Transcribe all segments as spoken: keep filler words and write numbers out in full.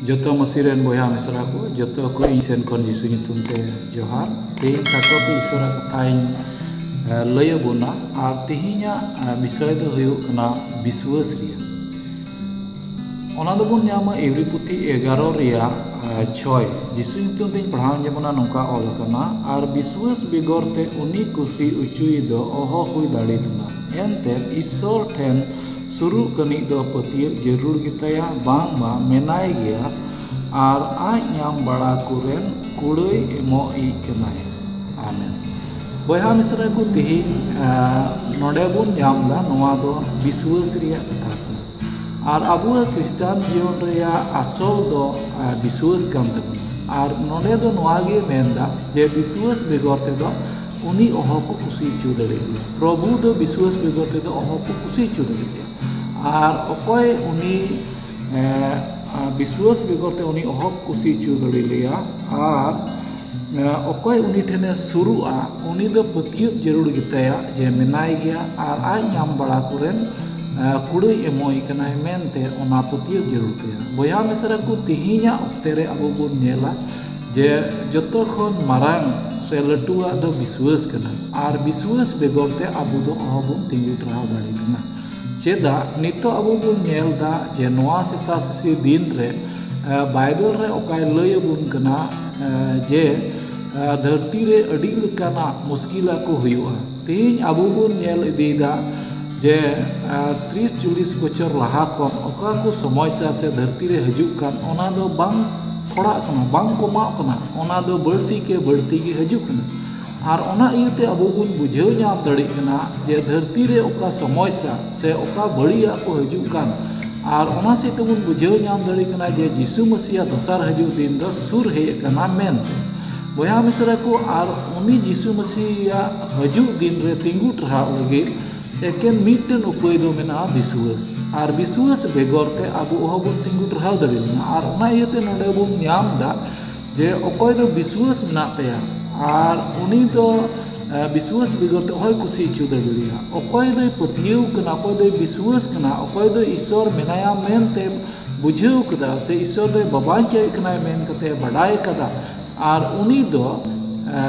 ᱡᱚᱛᱚ ᱢᱟᱹᱥᱤ ᱨᱮᱱ ᱵᱚᱭᱦᱟ ᱢᱤᱥᱨᱟ ᱠᱚ, ᱡᱚᱛᱚ ᱠᱚ ᱤᱧ ᱥᱮᱱ ᱠᱷᱚᱱ ᱡᱤᱥᱩ ᱧᱩᱛᱩᱢ ᱛᱮ ᱡᱚᱦᱟᱨ᱾ ᱛᱮᱦᱮᱧ ᱥᱟᱠᱨᱟᱛ ᱤᱥᱚᱨᱟᱜ ᱠᱟᱛᱷᱟᱧ, ᱮ, ᱞᱟᱹᱭ ᱟᱵᱚᱱᱟ ᱟᱨ ᱛᱮᱦᱮᱧᱟᱜ, ᱮ, ᱵᱤᱥᱚᱭ ᱫᱚ ᱦᱩᱭᱩᱜ ᱠᱟᱱᱟ ᱵᱤᱥᱣᱟᱹᱥ ᱨᱮᱭᱟᱜ᱾ ᱚᱱᱟ ᱫᱚᱵᱚᱱ ᱧᱟᱢᱟ ᱤᱵᱨᱤ ᱯᱩᱛᱷᱤ ᱮᱜᱟᱨᱚ ᱨᱮᱭᱟᱜ, ᱮ, ᱪᱷᱚᱭ᱾ ᱡᱤᱥᱩ ᱧᱩᱛᱩᱢ ᱛᱮᱧ ᱯᱟᱲᱦᱟᱣ ᱟᱸᱡᱚᱢ ᱟᱵᱚᱱᱟ, ᱱᱚᱝᱠᱟ ᱚᱞ ᱟᱠᱟᱱᱟ, "ᱟᱨ ᱵᱤᱥᱣᱟᱹᱥ ᱵᱮᱜᱚᱨ ᱛᱮ ᱩᱱᱤ ᱠᱩᱥᱤ ᱚᱪᱚᱭ ᱫᱚ ᱚᱦᱚ ᱦᱩᱭ ᱫᱟᱲᱮ ᱞᱮᱱᱟ᱾ ᱮᱱᱛᱮ ᱤᱥᱚᱨ ᱴᱷᱮᱱ ᱥᱩᱨᱩᱜ ᱠᱟᱹᱱᱤᱡ ᱫᱚ ᱯᱟᱹᱛᱭᱟᱹᱣ ᱡᱟᱹᱨᱩᱲ ᱜᱮᱛᱟᱭᱟ, ᱵᱟᱝᱢᱟ ᱢᱮᱱᱟᱭ ᱜᱮᱭᱟ ᱟᱨ ᱟᱡ ᱧᱟᱢ ᱵᱟᱲᱟ ᱠᱚᱨᱮᱱ ᱠᱩᱲᱟᱹᱭ ᱮᱢᱚᱜ ᱤᱡ ᱠᱟᱱᱟᱭ᱾" ᱟᱢᱮᱱ᱾ ᱵᱚᱭᱦᱟ ᱢᱤᱥᱨᱟ ᱠᱚ, ᱛᱮᱦᱮᱧ, ᱟ, ᱱᱚᱰᱮ ᱵᱚᱱ ᱧᱟᱢ ᱮᱫᱟ, ᱱᱚᱣᱟ ᱫᱚ ᱵᱤᱥᱣᱟᱹᱥ ᱨᱮᱭᱟᱜ ᱠᱟᱛᱷᱟ ᱠᱟᱱᱟ᱾ ᱟᱨ ᱟᱵᱚᱣᱟᱜ ᱠᱷᱨᱤᱥᱴᱟᱱ ᱡᱤᱭᱚᱱ ᱨᱮᱭᱟᱜ ᱟᱥᱚᱞ ᱫᱚ, ᱟ, ᱵᱤᱥᱣᱟᱹᱥ ᱠᱟᱱ ᱛᱟᱵᱚᱱᱟ᱾ ᱟᱨ ᱱᱚᱰᱮ ᱫᱚ ᱱᱚᱣᱟ ᱜᱮ ᱢᱮᱱᱫᱟ ᱡᱮ ᱵᱤᱥᱣᱟᱹᱥ ᱵᱮᱜᱚᱨ ᱛᱮᱫᱚ ᱩᱱᱤ ᱚᱦᱚ ᱠᱚ ᱠᱩᱥᱤ ᱦᱚᱪᱚ ᱫᱟᱲᱮᱭᱟᱜ ᱜᱮᱭᱟ᱾ ᱯᱨᱚᱵᱷᱩ ᱫᱚ ᱵᱤᱥᱣᱟᱹᱥ ᱵᱮᱜᱚᱨ ᱛᱮᱫᱚ ᱚᱦᱚ ᱠᱚ ᱠᱩᱥᱤ ᱦᱚᱪᱚ ᱫᱟᱲᱮᱭᱟᱜ ᱜᱮᱭᱟ᱾ ᱟᱨ ᱚᱠᱚᱭ ᱩᱱᱤ, ᱮ, ᱟ, ᱵᱤᱥᱣᱟᱹᱥ ᱵᱮᱜᱚᱨ ᱛᱮ ᱩᱱᱤ ᱚᱦᱚ ᱠᱚ ᱠᱩᱥᱤ ᱦᱚᱪᱚ ᱫᱟᱲᱮᱭᱟᱞᱮᱭᱟ, ᱟᱨ, ᱮ, ᱚᱠᱚᱭ ᱩᱱᱤ ᱴᱷᱮᱱᱮ ᱥᱩᱨᱩᱜᱼᱟ, ᱩᱱᱤ ᱫᱚ ᱯᱟᱹᱛᱭᱟᱹᱣ ᱡᱟᱹᱨᱩᱲ ᱜᱮᱛᱟᱭᱟ ᱡᱮ ᱢᱮᱱᱟᱭ ᱜᱮᱭᱟ ᱟᱨ ᱟᱡ ᱧᱟᱢ ᱵᱟᱲᱟ ᱠᱚᱨᱮᱱ, ᱮ, ᱠᱩᱲᱟᱹᱭ ᱮᱢᱚᱜ ᱠᱟᱱᱟᱭ ᱢᱮᱱᱛᱮ ᱚᱱᱟ ᱯᱟᱹᱛᱭᱟᱹᱣ ᱡᱟᱹᱨᱩᱲ ᱛᱟᱭᱟ᱾ ᱵᱚᱭᱦᱟ ᱢᱤᱥᱨᱟ ᱠᱚ, ᱛᱮᱦᱮᱧᱟᱜ ᱚᱠᱛᱮ ᱨᱮ ᱟᱵᱚ ᱵᱚᱱ ᱧᱮᱞᱟ ᱡᱮ ᱡᱚᱛᱚ ᱠᱷᱚᱱ ᱢᱟᱨᱟᱝ ᱥᱮ ᱞᱟᱹᱴᱩᱣᱟᱜ ᱫᱚ ᱵᱤᱥᱣᱟᱹᱥ ᱠᱟᱱᱟ, ᱟᱨ ᱵᱤᱥᱣᱟᱹᱥ ᱵᱮᱜᱚᱨ ᱛᱮ ᱟᱵᱚ ᱫᱚ ᱚᱦᱚ ᱵᱚᱱ ᱛᱤᱸᱜᱩ ᱴᱟᱨᱦᱟᱣ ᱫᱟᱲᱮ ᱞᱮᱱᱟ᱾ ᱪᱮᱫᱟᱜ ᱱᱤᱛᱚᱜ ᱟᱵᱚ ᱵᱚᱱ ᱧᱮᱞ ᱮᱫᱟ ᱡᱮ ᱱᱚᱣᱟ ᱥᱮᱥᱟ ᱥᱮᱥᱤ ᱫᱤᱱ ᱨᱮ, ᱮ, ᱵᱟᱭᱵᱮᱞ ᱨᱮ ᱚᱠᱟᱭ ᱞᱟᱹᱭ ᱟᱵᱚᱱ ᱠᱟᱱᱟ, ᱮ, ᱡᱮ, ᱮ, ᱫᱷᱟᱹᱨᱛᱤ ᱨᱮ ᱟᱹᱰᱤ ᱞᱮᱠᱟᱱᱟᱜ ᱢᱩᱥᱠᱤᱞᱟ ᱠᱚ ᱦᱩᱭᱩᱜᱼᱟ᱾ ᱛᱮᱦᱮᱧ ᱟᱵᱚ ᱵᱚᱱ ᱧᱮᱞ ᱤᱫᱤᱭᱮᱫᱟ ᱡᱮ, ᱮ, ᱛᱤᱨᱤᱥ ᱪᱚᱞᱞᱤᱥ ᱵᱚᱪᱷᱚᱨ ᱞᱟᱦᱟ ᱠᱷᱚᱱ ᱚᱠᱟ ᱠᱚ ᱥᱚᱢᱚᱥᱥᱟ ᱥᱮ ᱫᱷᱟᱹᱨᱛᱤ ᱨᱮ ᱦᱤᱡᱩᱜ ᱠᱟᱱ, ᱚᱱᱟ ᱫᱚ ᱵᱟᱝ ᱛᱷᱚᱲᱟᱜ ᱠᱟᱱᱟ, ᱵᱟᱝ ᱠᱚᱢᱟᱜ ᱠᱟᱱᱟ, ᱚᱱᱟ ᱫᱚ ᱵᱟᱹᱲᱛᱤ ᱠᱮ ᱵᱟᱹᱲᱛᱤ ᱜᱮ ᱦᱤᱡᱩᱜ ᱠᱟᱱᱟ᱾ ᱟᱨ ᱚᱱᱟ ᱤᱭᱟᱹᱛᱮ ᱟᱵᱚ ᱵᱚᱱ ᱵᱩᱡᱷᱟᱹᱣ ᱧᱟᱢ ᱫᱟᱲᱮᱭᱟᱜ ᱠᱟᱱᱟ ᱡᱮ ᱫᱷᱟᱹᱨᱛᱤ ᱨᱮ ᱚᱠᱟ ᱥᱚᱢᱚᱥᱥᱟ ᱥᱮ ᱚᱠᱟ ᱵᱟᱹᱲᱤᱡᱟᱜ ᱠᱚ ᱦᱤᱡᱩᱜ ᱠᱟᱱ, ᱟᱨ ᱚᱱᱟ ᱥᱮᱫ ᱛᱮᱵᱚᱱ ᱵᱩᱡᱷᱟᱹᱣ ᱧᱟᱢ ᱫᱟᱲᱮᱭᱟᱜ ᱠᱟᱱᱟ ᱡᱮ ᱡᱤᱥᱩ ᱢᱟᱹᱥᱤᱭᱟᱜ ᱫᱚᱥᱟᱨ ᱦᱤᱡᱩᱜ ᱫᱤᱱ ᱫᱚ ᱥᱩᱨ ᱦᱮᱡ ᱟᱠᱟᱱᱟ ᱢᱮᱱᱛᱮ᱾ ᱵᱚᱭᱦᱟ ᱢᱤᱥᱨᱟ ᱠᱚ, ᱟᱨ ᱩᱱᱤ ᱡᱤᱥᱩ ᱢᱟᱹᱥᱤᱭᱟᱜ ᱦᱤᱡᱩᱜ ᱫᱤᱱ ᱨᱮ ᱛᱤᱸᱜᱩ ᱴᱟᱨᱦᱟᱣ ᱞᱟᱹᱜᱤᱫ ᱮᱠᱮᱱ ᱢᱤᱫᱴᱮᱱ ᱩᱯᱟᱹᱭ ᱫᱚ ᱢᱮᱱᱟᱜᱼᱟ, ᱵᱤᱥᱣᱟᱹᱥ᱾ ᱟᱨ ᱵᱤᱥᱣᱟᱹᱥ ᱵᱮᱜᱚᱨ ᱛᱮ ᱟᱵᱚ ᱚᱦᱚ ᱵᱚᱱ ᱛᱤᱸᱜᱩ ᱴᱟᱨᱦᱟᱣ ᱫᱟᱲᱮ ᱞᱮᱱᱟ᱾ ᱟᱨ ᱚᱱᱟ ᱤᱭᱟᱹᱛᱮ ᱱᱚᱰᱮ ᱵᱚᱱ ᱧᱟᱢ ᱮᱫᱟ ᱡᱮ ᱚᱠᱚᱭ ᱫᱚ ᱵᱤᱥᱣᱟᱹᱥ ᱢᱮᱱᱟᱜ ᱛᱟᱭᱟ ᱟᱨ ᱩᱱᱤ ᱫᱚ, ᱮ, ᱵᱤᱥᱣᱟᱹᱥ ᱵᱮᱜᱚᱨ ᱛᱮ ᱚᱦᱚᱭ ᱠᱩᱥᱤ ᱦᱚᱪᱚ ᱫᱟᱲᱮᱭᱟᱭᱟ᱾ ᱚᱠᱚᱭ ᱫᱚᱭ ᱯᱟᱹᱛᱭᱟᱹᱣ ᱠᱟᱱᱟ, ᱚᱠᱚᱭ ᱫᱚᱭ ᱵᱤᱥᱣᱟᱹᱥ ᱠᱟᱱᱟ, ᱚᱠᱚᱭ ᱫᱚ ᱤᱥᱚᱨ ᱢᱮᱱᱟᱭᱟ ᱢᱮᱱᱛᱮ ᱵᱩᱡᱷᱟᱹᱣ ᱠᱟᱫᱟ ᱥᱮ ᱤᱥᱥᱚᱨ ᱫᱚᱭ ᱵᱟᱵᱟᱧᱪᱟᱣᱮᱫ ᱠᱟᱱᱟᱭ ᱢᱮᱱ ᱠᱟᱛᱮ ᱵᱟᱰᱟᱭ ᱠᱟᱫᱟ, ᱟᱨ ᱩᱱᱤ ᱫᱚ ᱮ,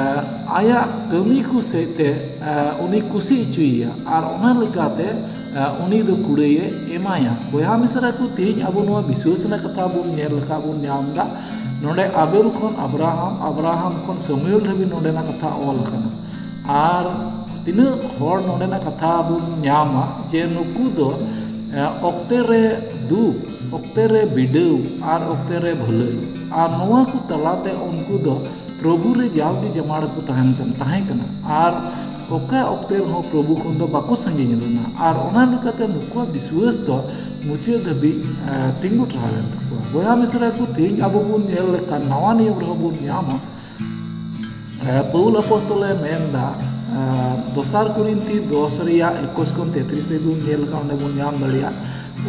ᱟᱭᱟᱜ ᱠᱟᱹᱢᱤ ᱠᱚ ᱥᱮᱫ ᱛᱮ ᱮ, ᱩᱱᱤ ᱠᱩᱥᱤ ᱦᱚᱪᱚᱭᱮᱭᱟ, ᱟᱨ ᱚᱱᱟ ᱞᱮᱠᱟᱛᱮ ᱮ, ᱩᱱᱤ ᱫᱚ ᱠᱩᱲᱟᱹᱭᱮ ᱮᱢᱟᱭᱟ᱾ ᱵᱚᱭᱦᱟ ᱢᱤᱥᱨᱟ ᱠᱚ, ᱛᱮᱦᱮᱧ ᱟᱵᱚ ᱱᱚᱣᱟ ᱵᱤᱥᱣᱟᱹᱥ ᱨᱮᱱᱟᱜ ᱠᱟᱛᱷᱟ ᱵᱚᱱ ᱧᱮᱞ ᱞᱮᱠᱷᱟᱱ ᱵᱚᱱ ᱧᱟᱢ ᱮᱫᱟ, ᱱᱚᱰᱮ ᱟᱵᱮᱞ ᱠᱷᱚᱱ ᱟᱵᱨᱟᱦᱟᱢ, ᱟᱵᱨᱟᱦᱟᱢ ᱠᱷᱚᱱ ᱥᱟᱢᱩᱭᱮᱞ ᱫᱷᱟᱹᱵᱤᱡ ᱱᱚᱰᱮᱱᱟᱜ ᱠᱟᱛᱷᱟ ᱚᱞ ᱟᱠᱟᱱᱟ᱾ ᱟᱨ ᱛᱤᱱᱟᱹᱜ ᱦᱚᱲ ᱱᱚᱰᱮᱱᱟᱜ ᱠᱟᱛᱷᱟ ᱵᱚᱱ ᱧᱟᱢᱟ ᱡᱮ ᱱᱩᱠᱩ ᱫᱚ ᱮ, ᱚᱠᱛᱮ ᱨᱮ ᱫᱩᱠ, ᱚᱠᱛᱮ ᱨᱮ ᱵᱤᱰᱟᱹᱣ ᱟᱨ ᱚᱠᱛᱮ ᱨᱮ ᱵᱷᱟᱹᱞᱟᱹᱭ, ᱟᱨ ᱱᱚᱣᱟ ᱠᱚ ᱛᱟᱞᱟᱛᱮ ᱩᱱᱠᱩ ᱫᱚ ᱯᱨᱚᱵᱷᱩ ᱨᱮ ᱡᱟᱣᱜᱮ ᱡᱟᱢᱟᱲ ᱠᱚ ᱛᱟᱦᱮᱱ ᱠᱟᱱ, ᱛᱟᱦᱮᱸ ᱠᱟᱱᱟ, ᱟᱨ ᱚᱠᱟ ᱚᱠᱛᱮ ᱨᱮᱦᱚᱸ ᱯᱨᱚᱵᱷᱩ ᱠᱷᱚᱱ ᱫᱚ ᱵᱟᱠᱚ ᱥᱟᱺᱜᱤᱧ ᱞᱮᱱᱟ, ᱟᱨ ᱚᱱᱟ ᱞᱮᱠᱟᱛᱮ ᱱᱩᱠᱩᱣᱟᱜ ᱵᱤᱥᱣᱟᱹᱥ ᱫᱚ ᱢᱩᱪᱟᱹᱫ ᱫᱷᱟᱹᱵᱤᱡ ᱮ, ᱛᱤᱸᱜᱩ ᱴᱷᱟᱶ ᱞᱮᱱ ᱛᱟᱠᱚᱣᱟ᱾ ᱵᱚᱭᱦᱟ ᱢᱤᱥᱨᱟ ᱠᱚ, ᱛᱮᱦᱮᱧ ᱟᱵᱚ ᱵᱚᱱ ᱧᱮᱞ ᱞᱮᱠᱷᱟᱱ ᱱᱟᱣᱟ ᱱᱤᱭᱚᱢ ᱨᱮᱦᱚᱸ ᱵᱚᱱ ᱧᱟᱢᱟ, ᱮ, ᱯᱟᱹᱣᱩᱞ ᱟᱯᱚᱥᱛᱚᱞᱮ ᱢᱮᱱᱫᱟ, ᱮ, ᱫᱚᱥᱟᱨ ᱠᱚᱨᱤᱱᱛᱷᱤ ᱫᱚᱥ ᱨᱮᱭᱟᱜ ᱮᱠᱩᱥ ᱠᱷᱚᱱ ᱛᱮᱛᱨᱤᱥ ᱨᱮ ᱵᱚᱱ ᱧᱮᱞ ᱞᱮᱠᱷᱟᱱ ᱚᱸᱰᱮ ᱵᱚᱱ ᱧᱟᱢ ᱫᱟᱲᱮᱭᱟᱜᱼᱟ,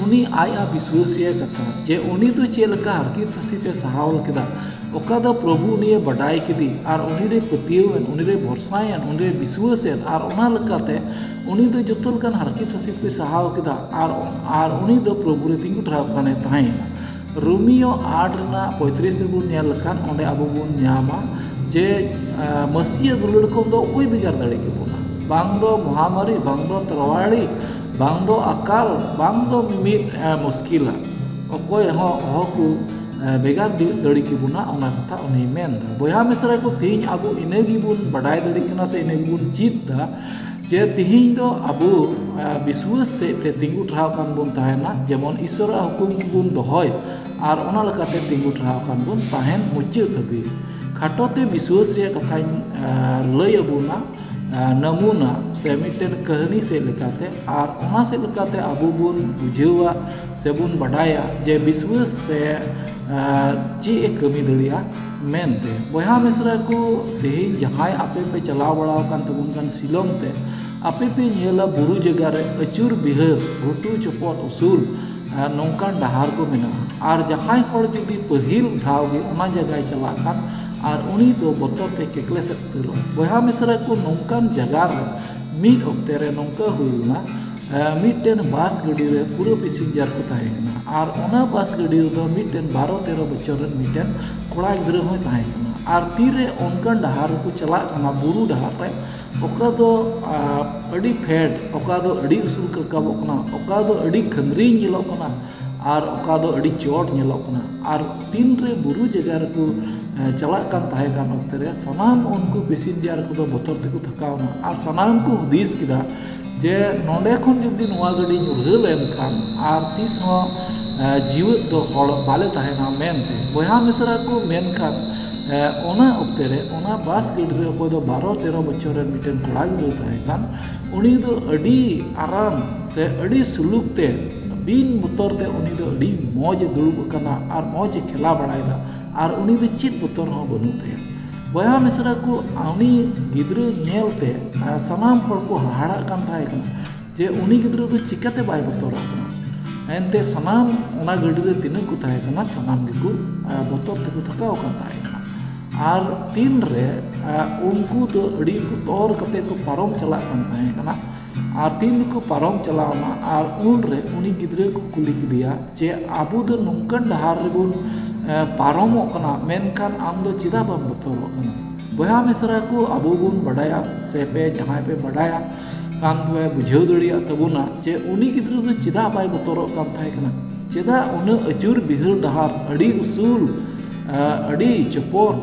ᱩᱱᱤ ᱟᱡ ᱟᱜ ᱵᱤᱥᱣᱟᱹᱥ ᱨᱮᱭᱟᱜ ᱠᱟᱛᱷᱟ, ᱡᱮ ᱩᱱᱤ ᱫᱚ ᱪᱮᱫ ᱞᱮᱠᱟ ᱦᱟᱨᱠᱤᱛ ᱥᱟᱥᱤᱛ ᱮ ᱥᱟᱦᱟᱣ ᱠᱮᱫᱟ, ᱚᱠᱟ ᱫᱚ ᱯᱨᱚᱵᱷᱩ ᱩᱱᱤᱭᱮ ᱵᱟᱰᱟᱭ ᱠᱮᱫᱮ ᱟᱨ ᱩᱱᱤᱨᱮ ᱯᱟᱹᱛᱭᱟᱹᱣ ᱮᱱ, ᱩᱱᱤᱨᱮ ᱵᱷᱚᱨᱥᱟᱭᱮᱱ, ᱩᱱᱤᱨᱮ ᱵᱤᱥᱣᱟᱹᱥ ᱮᱱ, ᱟᱨ ᱚᱱᱟ ᱞᱮᱠᱟᱛᱮ ᱩᱱᱤ ᱫᱚ ᱡᱚᱛᱚ ᱞᱮᱠᱟᱱ ᱦᱟᱨᱠᱤᱛ ᱥᱟᱥᱤᱛ ᱠᱚᱭ ᱥᱟᱦᱟᱣ ᱠᱮᱫᱟ ᱟᱨ, ᱟᱨ ᱩᱱᱤ ᱫᱚ ᱯᱨᱚᱵᱷᱩ ᱨᱮ ᱛᱤᱸᱜᱩ ᱴᱷᱟᱶ ᱠᱷᱟᱱᱮ ᱛᱟᱦᱮᱸᱭᱮᱱᱟ᱾ ᱨᱳᱢᱤᱭᱳ ᱟᱴ ᱨᱮᱱᱟᱜ ᱯᱚᱸᱭᱛᱨᱤᱥ ᱨᱮᱵᱚᱱ ᱧᱮᱞ ᱞᱮᱠᱷᱟᱱ ᱚᱸᱰᱮ ᱟᱵᱚ ᱵᱚᱱ ᱧᱟᱢᱟ ᱡᱮ, ᱮ, ᱢᱟᱹᱥᱤᱭᱟᱹ ᱫᱩᱞᱟᱹᱲ ᱠᱷᱚᱱ ᱫᱚ ᱚᱠᱚᱭ ᱵᱷᱮᱜᱟᱨ ᱫᱟᱲᱮ ᱠᱮᱵᱚᱱᱟ? ᱵᱟᱝ ᱫᱚ ᱢᱚᱦᱟᱢᱟᱨᱤ, ᱵᱟᱝ ᱫᱚ ᱛᱨᱚᱣᱟᱲᱤ, ᱵᱟᱝ ᱫᱚ ᱟᱠᱟᱞ, ᱵᱟᱝ ᱫᱚ ᱢᱤᱢᱤᱫ, ᱮ, ᱢᱩᱥᱠᱤᱞᱟ, ᱚᱠᱚᱭ ᱦᱚᱸ ᱚᱦᱚ ᱠᱚ, ᱮ, ᱵᱷᱮᱜᱟᱨ ᱫᱤ-, ᱫᱟᱲᱮ ᱠᱮᱵᱚᱱᱟ, ᱚᱱᱟ ᱠᱟᱛᱷᱟ ᱩᱱᱤᱭ ᱢᱮᱱ ᱮᱫᱟ᱾ ᱵᱚᱭᱦᱟ ᱢᱤᱥᱨᱟ ᱠᱚ, ᱛᱮᱦᱮᱧ ᱟᱵᱚ ᱤᱱᱟᱹ ᱜᱮᱵᱚᱱ ᱵᱟᱰᱟᱭ ᱫᱟᱲᱮᱭᱟᱜ ᱠᱟᱱᱟ ᱥᱮ ᱤᱱᱟᱹ ᱜᱮᱵᱚᱱ ᱪᱮᱫ ᱮᱫᱟ ᱡᱮ ᱛᱮᱦᱮᱧ ᱫᱚ ᱟᱵᱚ, ᱮ, ᱵᱤᱥᱣᱟᱹᱥ ᱥᱮᱫ ᱛᱮ ᱛᱤᱸᱜᱩ ᱴᱷᱟᱶ ᱠᱷᱟᱱ ᱵᱚᱱ ᱛᱟᱦᱮᱱᱟ, ᱡᱮᱢᱚᱱ ᱤᱥᱥᱚᱨᱟᱜ ᱦᱩᱠᱩᱢ ᱵᱚᱱ ᱫᱚᱦᱚᱭ ᱟᱨ ᱚᱱᱟ ᱞᱮᱠᱟᱛᱮ ᱛᱤᱸᱜᱩ ᱴᱷᱟᱶ ᱠᱷᱟᱱ ᱵᱚᱱ ᱛᱟᱦᱮᱱ ᱢᱩᱪᱟᱹᱫ ᱫᱷᱟᱹᱵᱤᱡ᱾ ᱠᱷᱟᱴᱚ ᱛᱮ ᱵᱤᱥᱣᱟᱹᱥ ᱨᱮᱭᱟᱜ ᱠᱟᱛᱷᱟᱧ, ᱮ, ᱞᱟᱹᱭ ᱟᱵᱚᱱᱟ, ᱮ, ᱱᱟᱢᱩᱱᱟ ᱥᱮ ᱢᱤᱫᱴᱮᱱ ᱠᱟᱹᱦᱱᱤ ᱥᱮᱫ ᱞᱮᱠᱟᱛᱮ, ᱟᱨ ᱚᱱᱟ ᱥᱮᱫ ᱞᱮᱠᱟᱛᱮ ᱟᱵᱚ ᱵᱚᱱ ᱵᱩᱡᱷᱟᱹᱣᱟ ᱥᱮ ᱵᱚᱱ ᱵᱟᱰᱟᱭᱟ ᱡᱮ ᱵᱤᱥᱣᱟᱹᱥ ᱥᱮ, ᱮ, ᱪᱮᱫ ᱮ ᱠᱟᱹᱢᱤ ᱫᱟᱲᱮᱭᱟᱜᱼᱟ ᱢᱮᱱᱛᱮ᱾ ᱵᱚᱭᱦᱟ ᱢᱤᱥᱨᱟ ᱠᱚ, ᱛᱮᱦᱮᱧ ᱡᱟᱦᱟᱸᱭ ᱟᱯᱮ ᱯᱮ ᱪᱟᱞᱟᱣ ᱵᱟᱲᱟ ᱟᱠᱟᱱ ᱛᱟᱵᱚᱱ ᱠᱟᱱ ᱥᱤᱞᱚᱝ ᱛᱮ, ᱟᱯᱮ ᱯᱮ ᱧᱮᱞᱟ ᱵᱩᱨᱩ ᱡᱟᱭᱜᱟ ᱨᱮ ᱟᱹᱪᱩᱨ ᱵᱤᱦᱟᱹᱨ, ᱜᱷᱩᱴᱩ ᱪᱚᱯᱚᱫ ᱩᱥᱩᱞ, ᱟᱨ ᱱᱚᱝᱠᱟᱱ ᱰᱟᱦᱟᱨ ᱠᱚ ᱢᱮᱱᱟᱜᱼᱟ᱾ ᱟᱨ ᱡᱟᱦᱟᱸᱭ ᱦᱚᱲ ᱡᱩᱫᱤ ᱯᱟᱹᱦᱤᱞ ᱫᱷᱟᱣ ᱜᱮ ᱚᱱᱟ ᱡᱟᱭᱜᱟᱭ ᱪᱟᱞᱟᱜ ᱠᱷᱟᱱ, ᱟᱨ ᱩᱱᱤ ᱫᱚ ᱵᱚᱛᱚᱨ ᱛᱮ ᱠᱮᱠᱞᱮᱥᱮᱫ ᱩᱛᱟᱹᱨᱚᱜᱼᱟ᱾ ᱵᱚᱭᱦᱟ ᱢᱤᱥᱨᱟ ᱠᱚ, ᱱᱚᱝᱠᱟᱱ ᱡᱟᱭᱜᱟ ᱨᱮ ᱢᱤᱫ ᱚᱠᱛᱮ ᱨᱮ ᱱᱚᱝᱠᱟ ᱦᱩᱭ ᱞᱮᱱᱟ, ᱢᱤᱫᱴᱮᱱ ᱵᱟᱥ ᱜᱟᱹᱰᱤ ᱨᱮ ᱯᱩᱨᱟᱹ ᱯᱮᱥᱮᱧᱡᱟᱨ ᱠᱚ ᱛᱟᱦᱮᱸ ᱠᱟᱱᱟ᱾ ᱟᱨ ᱚᱱᱟ ᱵᱟᱥ ᱜᱟᱹᱰᱤ ᱨᱮᱫᱚ ᱢᱤᱫᱴᱮᱱ ᱵᱟᱨᱚ ᱛᱮᱨᱚ ᱵᱚᱪᱷᱚᱨ ᱨᱮᱱ ᱢᱤᱫᱴᱮᱱ ᱠᱚᱲᱟ ᱜᱤᱫᱽᱨᱟᱹ ᱦᱚᱸᱭ ᱛᱟᱦᱮᱸ ᱠᱟᱱᱟ᱾ ᱟᱨ ᱛᱤᱨᱮ ᱚᱱᱠᱟᱱ ᱰᱟᱦᱟᱨ ᱨᱮᱠᱚ ᱪᱟᱞᱟᱜ ᱠᱟᱱᱟ, ᱵᱩᱨᱩ ᱰᱟᱦᱟᱨ ᱨᱮ, ᱚᱠᱟ ᱫᱚ ᱟᱹᱰᱤ ᱯᱷᱮᱰ, ᱚᱠᱟ ᱫᱚ ᱟᱹᱰᱤ ᱩᱥᱩᱞ ᱨᱟᱠᱟᱵᱚᱜ ᱠᱟᱱᱟ, ᱚᱠᱟ ᱫᱚ ᱟᱹᱰᱤ ᱠᱷᱟᱹᱱᱫᱽᱨᱤᱧ ᱧᱮᱞᱚᱜ ᱠᱟᱱᱟ, ᱟᱨ ᱚᱠᱟ ᱫᱚ ᱟᱹᱰᱤ ᱪᱚᱴ ᱧᱮᱞᱚᱜ ᱠᱟᱱᱟ᱾ ᱟᱨ ᱛᱤᱱᱨᱮ ᱵᱩᱨᱩ ᱡᱟᱭᱜᱟ ᱨᱮᱠᱚ ᱪᱟᱞᱟᱜ ᱠᱟᱱ ᱛᱟᱦᱮᱸ ᱠᱟᱱ ᱚᱠᱛᱮ ᱨᱮ ᱥᱟᱱᱟᱢ ᱩᱱᱠᱩ ᱯᱮᱥᱮᱧᱡᱟᱨ ᱠᱚᱫᱚ ᱵᱚᱛᱚᱨ ᱛᱮᱠᱚ ᱛᱷᱟᱠᱟᱣᱱᱟ᱾ ᱟᱨ ᱥᱟᱱᱟᱢ ᱠᱚ ᱦᱩᱫᱤᱥ ᱠᱮᱫᱟ ᱡᱮ ᱱᱚᱰᱮ ᱠᱷᱚᱱ ᱡᱩᱫᱤ ᱱᱚᱣᱟ ᱜᱟᱹᱰᱤ ᱧᱩᱨᱦᱟᱹ ᱞᱮᱱᱠᱷᱟᱱ ᱟᱨ ᱛᱤᱥ ᱦᱚᱸ ᱡᱤᱣᱮᱫ ᱫᱚ ᱦᱚᱲ ᱵᱟᱞᱮ ᱛᱟᱦᱮᱱᱟ ᱢᱮᱱᱛᱮ ᱵᱚᱭᱦᱟ ᱢᱤᱥᱨᱟ ᱠᱚ ᱢᱮᱱᱠᱷᱟᱱ ᱚᱱᱟ ᱚᱠᱛᱮ ᱨᱮ ᱚᱱᱟ ᱵᱟᱥ ᱜᱟᱹᱰᱤ ᱨᱮ ᱚᱠᱚᱭ ᱫᱚ ᱵᱟᱨᱚ ᱛᱮᱨᱚ ᱵᱚᱪᱷᱚᱨ ᱨᱮᱱ ᱢᱤᱫᱴᱮᱱ ᱠᱚᱲᱟ ᱜᱤᱫᱽᱨᱟᱹ ᱛᱟᱦᱮᱸ ᱠᱟᱱ, ᱩᱱᱤ ᱫᱚ ᱟᱹᱰᱤ ᱟᱨᱟᱢ ᱥᱮ ᱟᱹᱰᱤ ᱥᱩᱞᱩᱠ ᱛᱮ ᱵᱤᱱ ᱵᱚᱛᱚᱨ ᱛᱮ ᱩᱱᱤ ᱫᱚ ᱟᱹᱰᱤ ᱢᱚᱡᱽ ᱮ ᱫᱩᱲᱩᱵ ᱟᱠᱟᱱᱟ ᱟᱨ ᱢᱚᱡᱽ ᱮ ᱠᱷᱮᱞᱟ ᱵᱟᱲᱟᱭᱮᱫᱟ᱾ ᱟᱨ ᱩᱱᱤ ᱫᱚ ᱪᱮᱫ ᱵᱚᱛᱚᱨ ᱦᱚᱸ ᱵᱟᱹᱱᱩᱜ ᱛᱟᱭᱟ᱾ ᱵᱚᱭᱦᱟ ᱢᱤᱥᱨᱟ ᱠᱚ, ᱩᱱᱤ ᱜᱤᱫᱽᱨᱟᱹ ᱧᱮᱞ ᱛᱮ ᱥᱟᱱᱟᱢ ᱦᱚᱲ ᱠᱚ ᱦᱟᱦᱟᱲᱟᱜ ᱠᱟᱱ ᱛᱟᱦᱮᱸ ᱠᱟᱱᱟ ᱡᱮ ᱩᱱᱤ ᱜᱤᱫᱽᱨᱟᱹ ᱫᱚ ᱪᱤᱠᱟᱹᱛᱮ ᱵᱟᱭ ᱵᱚᱛᱚᱨᱚᱜ ᱠᱟᱱᱟ᱾ ᱮᱱᱛᱮ ᱥᱟᱱᱟᱢ ᱚᱱᱟ ᱜᱟᱹᱰᱤ ᱨᱮ ᱛᱤᱱᱟᱹᱜ ᱠᱚ ᱛᱟᱦᱮᱸ ᱠᱟᱱᱟ, ᱥᱟᱱᱟᱢ ᱜᱮᱠᱚ ᱵᱚᱛᱚᱨ ᱛᱮᱠᱚ ᱛᱷᱟᱠᱟᱣ ᱟᱠᱟᱱ ᱛᱟᱦᱮᱸ ᱠᱟᱱᱟ᱾ ᱟᱨ ᱛᱤᱱᱨᱮ ᱩᱱᱠᱩ ᱫᱚ ᱟᱹᱰᱤ ᱵᱚᱛᱚᱨ ᱠᱟᱛᱮ ᱠᱚ ᱯᱟᱨᱚᱢ ᱪᱟᱞᱟᱜ ᱠᱟᱱ ᱛᱟᱦᱮᱸ ᱠᱟᱱᱟ, ᱟᱨ ᱛᱤᱱ ᱨᱮᱠᱚ ᱯᱟᱨᱚᱢ ᱪᱟᱞᱟᱣᱱᱟ, ᱟᱨ ᱩᱱᱨᱮ ᱩᱱᱤ ᱜᱤᱫᱽᱨᱟᱹ ᱠᱚ ᱠᱩᱞᱤ ᱠᱮᱫᱮᱭᱟ ᱡᱮ ᱟᱵᱚ ᱫᱚ ᱱᱚᱝᱠᱟᱱ ᱰᱟᱦᱟᱨ ᱨᱮᱵᱚᱱ ᱯᱟᱨᱚᱢᱚᱜ ᱠᱟᱱᱟ, ᱢᱮᱱᱠᱷᱟᱱ ᱟᱢ ᱫᱚ ᱪᱮᱫᱟᱜ ᱵᱟᱢ ᱵᱚᱛᱚᱨᱚᱜ ᱠᱟᱱᱟ? ᱵᱚᱭᱦᱟ ᱢᱤᱥᱨᱟ ᱠᱚ, ᱟᱵᱚ ᱵᱚᱱ ᱵᱟᱰᱟᱭᱟ ᱥᱮ ᱯᱮ ᱡᱟᱦᱟᱸᱭ ᱯᱮ ᱵᱟᱰᱟᱭᱟ ᱠᱟᱱ ᱯᱮ ᱵᱩᱡᱷᱟᱹᱣ ᱫᱟᱲᱮᱭᱟᱜ ᱛᱟᱵᱚᱱᱟ ᱡᱮ ᱩᱱᱤ ᱜᱤᱫᱽᱨᱟᱹ ᱫᱚ ᱪᱮᱫᱟᱜ ᱵᱟᱭ ᱵᱚᱛᱚᱨᱚᱜ ᱠᱟᱱ ᱛᱟᱦᱮᱸ ᱠᱟᱱᱟ? ᱪᱮᱫᱟᱜ ᱩᱱᱟᱹᱜ ᱟᱹᱪᱩᱨ ᱵᱤᱦᱟᱹᱨ ᱰᱟᱦᱟᱨ, ᱟᱹᱰᱤ ᱩᱥᱩᱞ, ᱟᱹᱰᱤ ᱪᱚᱯᱚᱞ,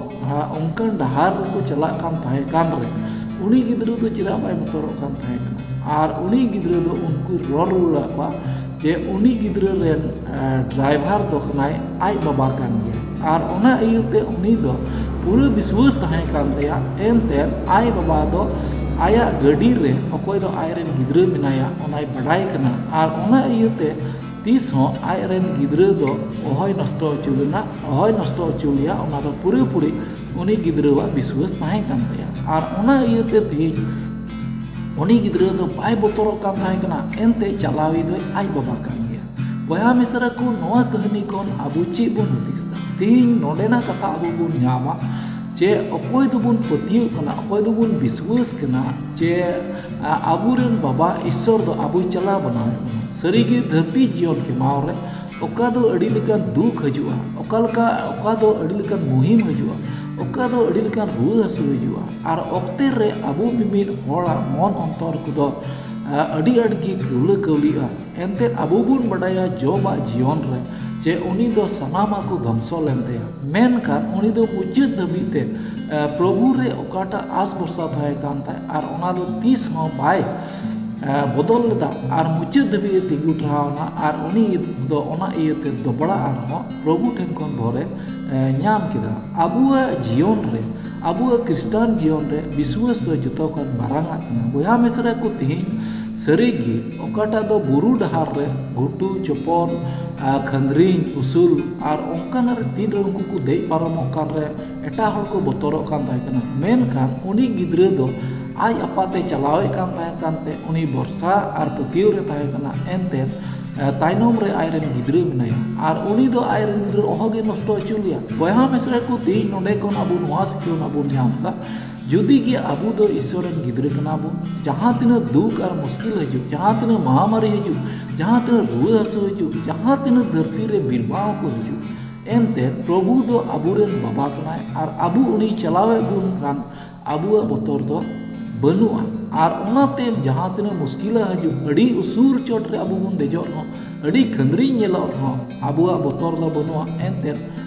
ᱚᱱᱠᱟᱱ ᱰᱟᱦᱟᱨ ᱨᱮᱠᱚ ᱪᱟᱞᱟᱜ ᱠᱟᱱ ᱛᱟᱦᱮᱸ ᱠᱟᱱ ᱨᱮ ᱩᱱᱤ ᱜᱤᱫᱽᱨᱟᱹ ᱫᱚ ᱪᱮᱫᱟᱜ ᱵᱟᱭ ᱵᱚᱛᱚᱨᱚᱜ ᱠᱟᱱ ᱛᱟᱦᱮᱸ ᱠᱟᱱᱟ? ᱟᱨ ᱩᱱᱤ ᱜᱤᱫᱽᱨᱟᱹ ᱫᱚ ᱩᱱᱠᱩ ᱨᱚᱲ ᱨᱩᱣᱟᱹᱲᱟᱫ ᱠᱚᱣᱟ ᱡᱮ ᱩᱱᱤ ᱜᱤᱫᱽᱨᱟᱹ ᱨᱮᱱ ᱰᱨᱟᱭᱵᱷᱟᱨ ᱫᱚ ᱠᱟᱱᱟᱭ ᱟᱡ ᱵᱟᱵᱟ ᱠᱟᱱ ᱜᱮᱭᱟ᱾ ᱟᱨ ᱚᱱᱟ ᱤᱭᱟᱹᱛᱮ ᱩᱱᱤ ᱫᱚ ᱯᱩᱨᱟᱹ ᱵᱤᱥᱣᱟᱹᱥ ᱛᱟᱦᱮᱸ ᱠᱟᱱ ᱛᱟᱭᱟ᱾ ᱮᱱᱛᱮ ᱟᱡ ᱵᱟᱵᱟ ᱫᱚ ᱟᱭᱟᱜ ᱜᱟᱹᱰᱤ ᱨᱮ ᱚᱠᱚᱭ ᱫᱚ ᱟᱡᱨᱮᱱ ᱜᱤᱫᱽᱨᱟᱹ ᱢᱮᱱᱟᱭᱟ ᱚᱱᱟᱭ ᱵᱟᱰᱟᱭ ᱠᱟᱱᱟ᱾ ᱟᱨ ᱚᱱᱟ ᱤᱭᱟᱹᱛᱮ ᱛᱤᱥ ᱦᱚᱸ ᱟᱡᱨᱮᱱ ᱜᱤᱫᱽᱨᱟᱹ ᱫᱚ ᱚᱦᱚᱭ ᱱᱚᱥᱴᱚ ᱦᱚᱪᱚ ᱞᱮᱱᱟ, ᱚᱦᱚᱭ ᱱᱚᱥᱴᱚ ᱦᱚᱪᱚ ᱞᱮᱭᱟ, ᱚᱱᱟ ᱫᱚ ᱯᱩᱨᱟᱹᱯᱩᱨᱤ ᱩᱱᱤ ᱜᱤᱫᱽᱨᱟᱹᱣᱟᱜ ᱵᱤᱥᱣᱟᱹᱥ ᱛᱟᱦᱮᱸ ᱠᱟᱱ ᱛᱟᱭᱟ᱾ ᱟᱨ ᱚᱱᱟ ᱤᱭᱟᱹᱛᱮ ᱛᱮᱦᱮᱧ ᱩᱱᱤ ᱜᱤᱫᱽᱨᱟᱹ ᱫᱚ ᱵᱟᱭ ᱵᱚᱛᱚᱨᱚᱜ ᱠᱟᱱ ᱛᱟᱦᱮᱸ ᱠᱟᱱᱟ, ᱮᱱᱛᱮ ᱪᱟᱞᱟᱣᱤᱡ ᱫᱚᱭ ᱟᱡ ᱵᱟᱵᱟ ᱠᱟᱱ ᱜᱮᱭᱟ᱾ ᱵᱚᱭᱦᱟ ᱢᱤᱥᱨᱟ ᱠᱚ, ᱱᱚᱣᱟ ᱠᱟᱹᱦᱱᱤ ᱠᱷᱚᱱ ᱟᱵᱚ ᱪᱮᱫ ᱵᱚᱱ ᱦᱩᱫᱤᱥ ᱫᱟ? ᱛᱮᱦᱮᱧ ᱱᱚᱰᱮᱱᱟᱜ ᱠᱟᱛᱷᱟ ᱟᱵᱚ ᱵᱚᱱ ᱧᱟᱢᱟ ᱡᱮ ᱚᱠᱚᱭ ᱫᱚᱵᱚᱱ ᱯᱟᱹᱛᱭᱟᱹᱜ ᱠᱟᱱᱟ, ᱚᱠᱚᱭ ᱫᱚᱵᱚᱱ ᱵᱤᱥᱣᱟᱹᱥ ᱠᱟᱱᱟ ᱡᱮ ᱟᱵᱚᱨᱮᱱ ᱵᱟᱵᱟ ᱤᱥᱥᱚᱨ ᱫᱚ ᱟᱵᱚᱭ ᱪᱟᱞᱟᱣ ᱵᱟᱱᱟᱣᱮᱫ ᱵᱚᱱᱟ᱾ ᱥᱟᱹᱨᱤᱜᱮ ᱫᱷᱟᱹᱨᱛᱤ ᱡᱤᱭᱚᱱ ᱠᱷᱮᱢᱟᱣ ᱨᱮ ᱚᱠᱟ ᱫᱚ ᱟᱹᱰᱤ ᱞᱮᱠᱟᱱ ᱫᱩᱠ ᱦᱤᱡᱩᱜᱼᱟ, ᱚᱠᱟ ᱞᱮᱠᱟ ᱚᱠᱟ ᱫᱚ ᱟᱹᱰᱤ ᱞᱮᱠᱟᱱ ᱢᱩᱦᱤᱢ ᱦᱤᱡᱩᱜᱼᱟ, ᱚᱠᱟ ᱫᱚ ᱟᱹᱰᱤ ᱞᱮᱠᱟᱱ ᱨᱩᱣᱟᱹ ᱦᱟᱹᱥᱩ ᱦᱤᱡᱩᱜᱼᱟ᱾ ᱟᱨ ᱚᱠᱛᱮ ᱨᱮ ᱟᱵᱚ ᱢᱤᱢᱤᱫ ᱦᱚᱲᱟᱜ ᱢᱚᱱ ᱚᱱᱛᱚᱨ ᱠᱚᱫᱚ ᱟᱹᱰᱤ ᱟᱸᱴ ᱜᱮ ᱠᱟᱹᱣᱞᱟᱹ ᱠᱟᱹᱣᱞᱤᱜᱼᱟ᱾ ᱮᱱᱛᱮᱫ ᱟᱵᱚ ᱵᱚᱱ ᱵᱟᱰᱟᱭᱟ ᱡᱚᱵᱟᱜ ᱡᱤᱭᱚᱱ ᱨᱮ ᱡᱮ ᱩᱱᱤ ᱫᱚ ᱥᱟᱱᱟᱢᱟᱜ ᱠᱚ ᱫᱷᱚᱝᱥᱚ ᱞᱮᱱ ᱛᱟᱭᱟ, ᱢᱮᱱᱠᱷᱟᱱ ᱩᱱᱤ ᱫᱚ ᱢᱩᱪᱟᱹᱫ ᱫᱷᱟᱹᱵᱤᱡ ᱛᱮ ᱯᱨᱚᱵᱷᱩ ᱨᱮ ᱚᱠᱟᱴᱟᱜ ᱟᱥ ᱵᱷᱚᱨᱥᱟ ᱛᱟᱦᱮᱸ ᱠᱟᱱ ᱛᱟᱭ ᱟᱨ ᱚᱱᱟ ᱫᱚ ᱛᱤᱥ ᱦᱚᱸ ᱵᱟᱭ ᱵᱚᱫᱚᱞ ᱞᱮᱫᱟ ᱟᱨ ᱢᱩᱪᱟᱹᱫ ᱫᱷᱟᱹᱵᱤᱡ ᱮ ᱛᱤᱸᱜᱩ ᱴᱷᱟᱶ ᱮᱱᱟ᱾ ᱟᱨ ᱩᱱᱤ ᱫᱚ ᱚᱱᱟ ᱤᱭᱟᱹᱛᱮ ᱫᱚᱵᱲᱟ ᱟᱨᱦᱚᱸ ᱯᱨᱚᱵᱷᱩ ᱴᱷᱮᱱ ᱠᱷᱚᱱ ᱵᱷᱚᱨᱮ ᱧᱟᱢ ᱠᱮᱫᱟ᱾ ᱟᱵᱚᱣᱟᱜ ᱡᱤᱭᱚᱱ ᱨᱮ, ᱟᱵᱚᱣᱟᱜ ᱠᱷᱨᱤᱥᱴᱟᱱ ᱡᱤᱭᱚᱱ ᱨᱮ ᱵᱤᱥᱣᱟᱹᱥ ᱫᱚ ᱡᱚᱛᱚ ᱠᱷᱚᱱ ᱢᱟᱨᱟᱝ ᱟᱜ ᱠᱟᱱᱟ᱾ ᱵᱚᱭᱦᱟ ᱢᱤᱥᱨᱟ ᱠᱚ, ᱛᱮᱦᱮᱧ ᱥᱟᱹᱨᱤ ᱜᱮ ᱚᱠᱟᱴᱟᱜ ᱫᱚ ᱵᱩᱨᱩ ᱰᱟᱦᱟᱨ ᱨᱮ ᱜᱷᱩᱴᱩ ᱪᱚᱯᱚᱞ, ᱠᱷᱟᱹᱱᱫᱽᱨᱤᱧ ᱩᱥᱩᱞ ᱟᱨ ᱚᱱᱠᱟᱱᱟᱜ ᱨᱮ ᱛᱤᱱ ᱨᱮ ᱩᱱᱠᱩ ᱠᱚ ᱫᱮᱡ ᱯᱟᱨᱚᱢᱚᱜ ᱠᱟᱱ ᱨᱮ ᱮᱴᱟᱜ ᱦᱚᱲ ᱠᱚ ᱵᱚᱛᱚᱨᱚᱜ ᱠᱟᱱ ᱛᱟᱦᱮᱸ ᱠᱟᱱᱟ, ᱢᱮᱱᱠᱷᱟᱱ ᱩᱱᱤ ᱜᱤᱫᱽᱨᱟᱹ ᱫᱚ ᱟᱡ ᱟᱯᱟᱛᱮ ᱪᱟᱞᱟᱣᱮᱫ ᱠᱟᱱ ᱛᱟᱦᱮᱸ ᱠᱟᱱᱛᱮ ᱩᱱᱤ ᱵᱷᱚᱨᱥᱟ ᱟᱨ ᱯᱟᱹᱛᱭᱟᱹᱣ ᱨᱮ ᱛᱟᱦᱮᱸ ᱠᱟᱱᱟ᱾ ᱮᱱᱛᱮ ᱛᱟᱭᱱᱚᱢ ᱨᱮ ᱟᱡᱨᱮᱱ ᱜᱤᱫᱽᱨᱟᱹ ᱢᱮᱱᱟᱭᱟ ᱟᱨ ᱩᱱᱤ ᱫᱚ ᱟᱡᱨᱮᱱ ᱜᱤᱫᱽᱨᱟᱹ ᱚᱦᱚᱜᱮ ᱱᱚᱥᱴᱚ ᱦᱚᱪᱚ ᱞᱮᱭᱟ᱾ ᱵᱚᱭᱦᱟ ᱢᱤᱥᱨᱟ ᱠᱚ, ᱛᱮᱦᱮᱧ ᱱᱚᱰᱮ ᱠᱷᱚᱱ ᱟᱵᱚ ᱱᱚᱣᱟ ᱥᱤᱠᱷᱱᱟᱹᱛ ᱵᱚᱱ ᱧᱟᱢ ᱮᱫᱟ, ᱡᱩᱫᱤ ᱜᱮ ᱟᱵᱚ ᱫᱚ ᱤᱥᱥᱚᱨ ᱨᱮᱱ ᱜᱤᱫᱽᱨᱟᱹ ᱠᱟᱱᱟ ᱵᱚᱱ, ᱡᱟᱦᱟᱸ ᱛᱤᱱᱟᱹᱜ ᱫᱩᱠ ᱟᱨ ᱢᱩᱥᱠᱤᱞ ᱦᱤᱡᱩᱜ, ᱡᱟᱦᱟᱸ ᱛᱤᱱᱟᱹᱜ ᱢᱟᱦᱟᱢᱟᱨᱤ ᱦᱤᱡᱩᱜ, ᱡᱟᱦᱟᱸ ᱛᱤᱱᱟᱹᱜ ᱨᱩᱣᱟᱹ ᱦᱟᱹᱥᱩ ᱦᱤᱡᱩᱜ, ᱡᱟᱦᱟᱸ ᱛᱤᱱᱟᱹᱜ ᱫᱷᱟᱹᱨᱛᱤ ᱨᱮ ᱵᱤᱨᱵᱟᱣ ᱠᱚ ᱦᱤᱡᱩᱜ, ᱮᱱᱛᱮ ᱯᱨᱚᱵᱷᱩ ᱫᱚ ᱟᱵᱚᱨᱮᱱ ᱵᱟᱵᱟ ᱠᱟᱱᱟᱭ ᱟᱨ ᱟᱵᱚ ᱩᱱᱤ ᱪᱟᱞᱟᱣᱮᱫ ᱵᱚᱱ ᱠᱷᱟᱱ ᱟᱵᱚᱣᱟᱜ ᱵᱚᱛᱚᱨ ᱫᱚ ᱵᱟᱹᱱᱩᱜᱼᱟ᱾ ᱟᱨ ᱚᱱᱟᱛᱮ ᱡᱟᱦᱟᱸ ᱛᱤᱱᱟᱹᱜ ᱢᱩᱥᱠᱤᱞᱟ ᱦᱤᱡᱩᱜ, ᱟᱹᱰᱤ ᱩᱥᱩᱞ ᱪᱚᱴ ᱨᱮ ᱟᱵᱚ ᱵᱚᱱ ᱫᱮᱡᱚᱜ ᱨᱮᱦᱚᱸ, ᱟᱹᱰᱤ ᱠᱷᱟᱹᱱᱫᱽᱨᱤᱧ ᱧᱮᱞᱚᱜ ᱨᱮᱦᱚᱸ, ᱟᱵᱚᱣᱟᱜ ᱵᱚᱛᱚᱨ ᱫᱚ ᱵᱟᱹᱱᱩᱜᱼᱟ᱾ ᱮᱱᱛᱮ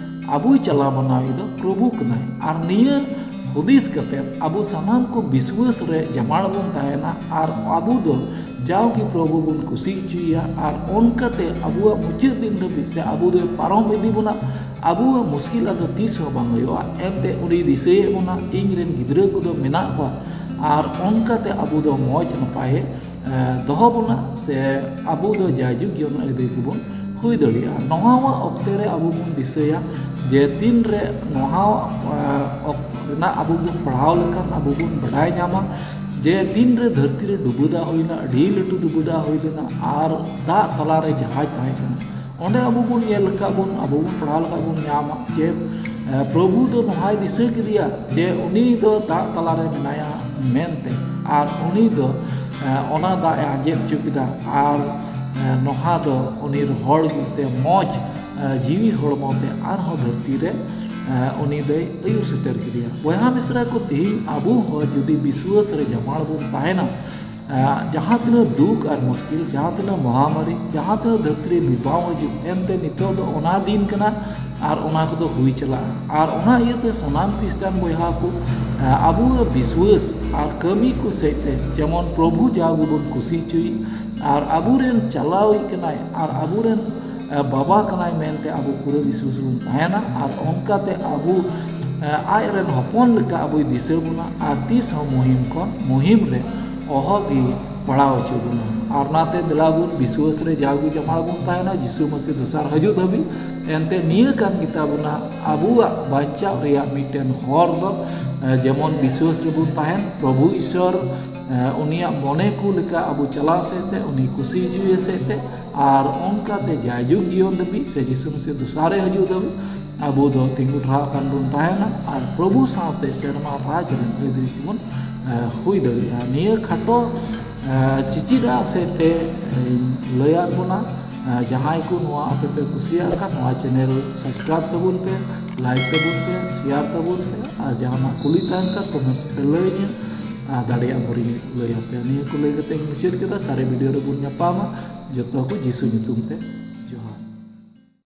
ᱟᱵᱚᱭ ᱪᱟᱞᱟᱣ ᱵᱟᱱᱟᱣᱤᱡ ᱫᱚ ᱯᱨᱚᱵᱷᱩ ᱠᱟᱱᱟᱭ᱾ ᱟᱨ ᱱᱤᱭᱟᱹ ᱦᱩᱫᱤᱥ ᱠᱟᱛᱮ ᱟᱵᱚ ᱥᱟᱱᱟᱢ ᱠᱚ ᱵᱤᱥᱣᱟᱹᱥ ᱨᱮ ᱡᱟᱢᱟᱲ ᱵᱚᱱ ᱛᱟᱦᱮᱱᱟ ᱟᱨ ᱟᱵᱚ ᱫᱚ ᱡᱟᱣᱜᱮ ᱯᱨᱚᱵᱷᱩ ᱵᱚᱱ ᱠᱩᱥᱤ ᱦᱚᱪᱚᱭᱮᱭᱟ᱾ ᱟᱨ ᱚᱱᱠᱟᱛᱮ ᱟᱵᱚᱣᱟᱜ ᱢᱩᱪᱟᱹᱫ ᱫᱤᱱ ᱫᱷᱟᱹᱵᱤᱡ ᱥᱮ ᱟᱵᱚ ᱫᱚᱭ ᱯᱟᱨᱚᱢ ᱤᱫᱤ ᱵᱚᱱᱟ᱾ ᱟᱵᱚᱣᱟᱜ ᱢᱩᱥᱠᱤᱞ ᱟᱫᱚ ᱛᱤᱥ ᱦᱚᱸ ᱵᱟᱝ ᱦᱩᱭᱩᱜᱼᱟ᱾ ᱮᱱᱛᱮ ᱩᱱᱤ ᱫᱤᱥᱟᱹᱭᱮᱫ ᱵᱚᱱᱟ, ᱤᱧ ᱨᱮᱱ ᱜᱤᱫᱽᱨᱟᱹ ᱠᱚᱫᱚ ᱢᱮᱱᱟᱜ ᱠᱚᱣᱟ᱾ ᱟᱨ ᱚᱱᱠᱟᱛᱮ ᱟᱵᱚ ᱫᱚ ᱢᱚᱡᱽ ᱱᱟᱯᱟᱭᱮ ᱫᱚᱦᱚ ᱵᱚᱱᱟ ᱥᱮ ᱟᱵᱚ ᱫᱚ ᱡᱟᱭᱡᱩᱜᱽ ᱡᱤᱭᱚᱱ ᱟᱹᱭᱫᱟᱹᱨᱤ ᱠᱚᱵᱚᱱ ᱦᱩᱭ ᱫᱟᱲᱮᱭᱟᱜᱼᱟ᱾ ᱱᱚᱣᱟ ᱚᱠᱛᱮ ᱨᱮ ᱟᱵᱚ ᱵᱚᱱ ᱫᱤᱥᱟᱹᱭᱟ ᱡᱮ ᱛᱤᱱ ᱨᱮ ᱱᱚᱣᱟ ᱨᱮᱱᱟᱜ ᱟᱵᱚ ᱵᱚᱱ ᱯᱟᱲᱦᱟᱣ ᱞᱮᱠᱷᱟᱱ ᱟᱵᱚ ᱵᱚᱱ ᱵᱟᱰᱟᱭ ᱧᱟᱢᱟ ᱡᱮ ᱛᱤᱱ ᱨᱮ ᱫᱷᱟᱹᱨᱛᱤ ᱨᱮ ᱰᱩᱵᱟᱹ ᱫᱟᱜ ᱦᱩᱭᱱᱟ, ᱟᱹᱰᱤ ᱞᱟᱹᱴᱩ ᱰᱩᱵᱟᱹ ᱫᱟᱜ ᱦᱩᱭ ᱞᱮᱱᱟ ᱟᱨ ᱫᱟᱜ ᱛᱟᱞᱟᱨᱮ ᱡᱟᱦᱟᱡᱽ ᱛᱟᱦᱮᱸ ᱠᱟᱱᱟ᱾ ᱚᱸᱰᱮ ᱟᱵᱚ ᱵᱚᱱ ᱧᱮᱞ ᱞᱮᱠᱷᱟᱱ ᱵᱚᱱ, ᱟᱵᱚ ᱵᱚᱱ ᱯᱟᱲᱦᱟᱣ ᱞᱮᱠᱷᱟᱱ ᱵᱚᱱ ᱧᱟᱢᱟ ᱡᱮ ᱮ, ᱯᱨᱚᱵᱷᱩ ᱫᱚ ᱱᱚᱣᱟᱭ ᱫᱤᱥᱟᱹ ᱠᱮᱫᱮᱭᱟ ᱡᱮ ᱩᱱᱤ ᱫᱚ ᱫᱟᱜ ᱛᱟᱞᱟᱨᱮ ᱢᱮᱱᱟᱭᱟ ᱢᱮᱱᱛᱮ, ᱟᱨ ᱩᱱᱤ ᱫᱚ, ᱮ, ᱚᱱᱟ ᱫᱟᱜ ᱮ ᱟᱸᱡᱮᱫ ᱦᱚᱪᱚ ᱠᱮᱫᱟ, ᱟᱨ, ᱮ, ᱱᱚᱣᱟ ᱫᱚ ᱩᱱᱤ ᱨᱚᱦᱚᱲ ᱥᱮ ᱢᱚᱡᱽ, ᱮ, ᱡᱤᱣᱤ ᱦᱚᱲᱢᱚ ᱛᱮ ᱟᱨᱦᱚᱸ ᱫᱷᱟᱹᱨᱛᱤ ᱨᱮ, ᱮ, ᱩᱱᱤ ᱫᱚᱭ ᱟᱹᱭᱩᱨ ᱥᱮᱴᱮᱨ ᱠᱮᱫᱮᱭᱟ᱾ ᱵᱚᱭᱦᱟ ᱢᱤᱥᱨᱟ ᱠᱚ, ᱛᱮᱦᱮᱧ ᱟᱵᱚ ᱦᱚᱸ ᱡᱩᱫᱤ ᱵᱤᱥᱣᱟᱹᱥ ᱨᱮ ᱡᱟᱢᱟᱲ ᱵᱚᱱ ᱛᱟᱦᱮᱱᱟ, ᱮ, ᱡᱟᱦᱟᱸ ᱛᱤᱱᱟᱹᱜ ᱫᱩᱠ ᱟᱨ ᱢᱩᱥᱠᱤᱞ, ᱡᱟᱦᱟᱸ ᱛᱤᱱᱟᱹᱜ ᱢᱚᱦᱟᱢᱟᱨᱤ, ᱡᱟᱦᱟᱸ ᱛᱤᱱᱟᱹᱜ ᱫᱷᱟᱹᱨᱛᱤ ᱨᱮ ᱵᱤᱯᱟᱣ ᱦᱤᱡᱩᱜ, ᱮᱱᱛᱮ ᱱᱤᱛᱚᱜ ᱫᱚ ᱚᱱᱟ ᱫᱤᱱ ᱠᱟᱱᱟ ᱟᱨ ᱚᱱᱟ ᱠᱚᱫᱚ ᱦᱩᱭ ᱪᱟᱞᱟᱜᱼᱟ᱾ ᱟᱨ ᱚᱱᱟ ᱤᱭᱟᱹᱛᱮ ᱥᱟᱱᱟᱢ ᱠᱷᱨᱤᱥᱴᱟᱱ ᱵᱚᱭᱦᱟ ᱠᱚ, ᱮ, ᱟᱵᱚᱣᱟᱜ ᱵᱤᱥᱣᱟᱹᱥ ᱟᱨ ᱠᱟᱹᱢᱤ ᱠᱚ ᱥᱮᱫ ᱛᱮ ᱡᱮᱢᱚᱱ ᱯᱨᱚᱵᱷᱩ ᱡᱟᱣ ᱜᱮᱵᱚᱱ ᱠᱩᱥᱤ ᱦᱚᱪᱚᱭᱮ, ᱟᱨ ᱟᱵᱚᱨᱮᱱ ᱪᱟᱞᱟᱣᱤᱡ ᱠᱟᱱᱟᱭ ᱟᱨ ᱟᱵᱚᱨᱮᱱ, ᱮ, ᱵᱟᱵᱟ ᱠᱟᱱᱟᱭ ᱢᱮᱱᱛᱮ ᱟᱵᱚ ᱯᱩᱨᱟᱹ ᱵᱤᱥᱣᱟᱹᱥ ᱵᱚᱱ ᱛᱟᱦᱮᱱᱟ, ᱟᱨ ᱚᱱᱠᱟᱛᱮ ᱟᱵᱚ, ᱮ, ᱟᱡ ᱨᱮᱱ ᱦᱚᱯᱚᱱ ᱞᱮᱠᱟ ᱟᱵᱚᱭ ᱫᱤᱥᱟᱹ ᱵᱚᱱᱟ, ᱟᱨ ᱛᱤᱥ ᱦᱚᱸ ᱢᱩᱦᱤᱢ ᱠᱷᱚᱱ ᱢᱩᱦᱤᱢ ᱨᱮ ᱚᱦᱚ ᱜᱮ ᱯᱟᱲᱟᱣ ᱦᱚᱪᱚ ᱵᱚᱱᱟ᱾ ᱟᱨ ᱚᱱᱟᱛᱮ ᱫᱮᱞᱟ ᱵᱚᱱ ᱵᱤᱥᱣᱟᱹᱥ ᱨᱮ ᱡᱟᱣᱜᱮ ᱡᱟᱢᱟᱲ ᱵᱚᱱ ᱛᱟᱦᱮᱱᱟ, ᱡᱤᱥᱩ ᱢᱟᱹᱥᱤ ᱫᱚᱥᱟᱨ ᱦᱤᱡᱩᱜ ᱫᱷᱟᱹᱵᱤᱡ᱾ ᱮᱱᱛᱮ ᱱᱤᱭᱟᱹ ᱠᱟᱱ ᱜᱮᱛᱟ ᱵᱚᱱᱟ ᱟᱵᱚᱣᱟᱜ ᱵᱟᱧᱪᱟᱣ ᱨᱮᱭᱟᱜ ᱢᱤᱫᱴᱮᱱ ᱦᱚᱨ ᱫᱚ, ᱮ, ᱡᱮᱢᱚᱱ ᱵᱤᱥᱣᱟᱹᱥ ᱨᱮᱵᱚᱱ ᱛᱟᱦᱮᱱ, ᱯᱨᱚᱵᱷᱩ ᱤᱥᱚᱨ, ᱮ, ᱩᱱᱤᱭᱟᱜ ᱢᱚᱱᱮ ᱠᱚ ᱞᱮᱠᱟ ᱟᱵᱚ ᱪᱟᱞᱟᱣ ᱥᱮᱫ ᱛᱮ, ᱩᱱᱤ ᱠᱩᱥᱤ ᱦᱚᱪᱚᱭᱮ ᱥᱮᱫ ᱛᱮ, ᱟᱨ ᱚᱱᱠᱟᱛᱮ ᱡᱟᱭᱡᱩᱜᱽ ᱡᱤᱭᱚᱱ ᱫᱷᱟᱹᱵᱤᱡ ᱥᱮ ᱡᱤᱥᱩ ᱢᱟᱹᱥᱤ ᱫᱚᱥᱟᱨᱮ ᱦᱤᱡᱩᱜ ᱫᱷᱟᱹᱵᱤᱡ ᱟᱵᱚ ᱫᱚ ᱛᱤᱸᱜᱩ ᱴᱷᱟᱶ ᱟᱠᱟᱱ ᱵᱚᱱ ᱛᱟᱦᱮᱱᱟ ᱟᱨ ᱯᱨᱚᱵᱷᱩ ᱥᱟᱶᱛᱮ ᱥᱮᱨᱢᱟ ᱨᱟᱡᱽ ᱨᱮᱱ ᱟᱹᱭᱫᱟᱹᱨᱤ ᱠᱚᱵᱚᱱ, ᱮ, ᱦᱩᱭ ᱫᱟᱲᱮᱭᱟᱜᱼᱟ᱾ ᱱᱤᱭᱟᱹ ᱠᱷᱟᱴᱚ, ᱮ, ᱪᱤᱪᱤᱫᱟᱜ ᱥᱮᱫ ᱛᱮ, ᱮ, ᱞᱟᱹᱭᱟᱫ ᱵᱚᱱᱟ᱾ ᱮ, ᱡᱟᱦᱟᱸᱭ ᱠᱚ ᱱᱚᱣᱟ ᱟᱯᱮ ᱯᱮ ᱠᱩᱥᱤᱭᱟᱜ ᱠᱷᱟᱱ, ᱱᱚᱣᱟ channel subscribe ᱛᱟᱵᱚᱱ ᱯᱮ, like ᱛᱟᱵᱚᱱ ᱯᱮ, share ᱛᱟᱵᱚᱱ ᱯᱮ, ᱟᱨ ᱡᱟᱦᱟᱱᱟᱜ ᱠᱩᱞᱤ ᱛᱟᱦᱮᱱ ᱠᱷᱟᱱ comments ᱯᱮ ᱞᱟᱹᱭᱟᱹᱧᱟ, ᱟᱨ ᱫᱟᱲᱮᱭᱟᱜ ᱵᱷᱳᱨᱤᱧ ᱞᱟᱹᱭ ᱟᱯᱮᱭᱟ᱾ ᱱᱤᱭᱟᱹ ᱠᱚ ᱞᱟᱹᱭ ᱠᱟᱛᱮ ᱤᱧ ᱢᱩᱪᱟᱹᱫ ᱠᱮᱫᱟ᱾ ᱥᱟᱨᱮ video ᱨᱮᱵᱚᱱ ᱧᱟᱯᱟᱢᱟ᱾ ᱡᱚᱛᱚ ᱠᱚ ᱡᱤᱥᱩ ᱧᱩᱛᱩᱢ ᱛᱮ᱾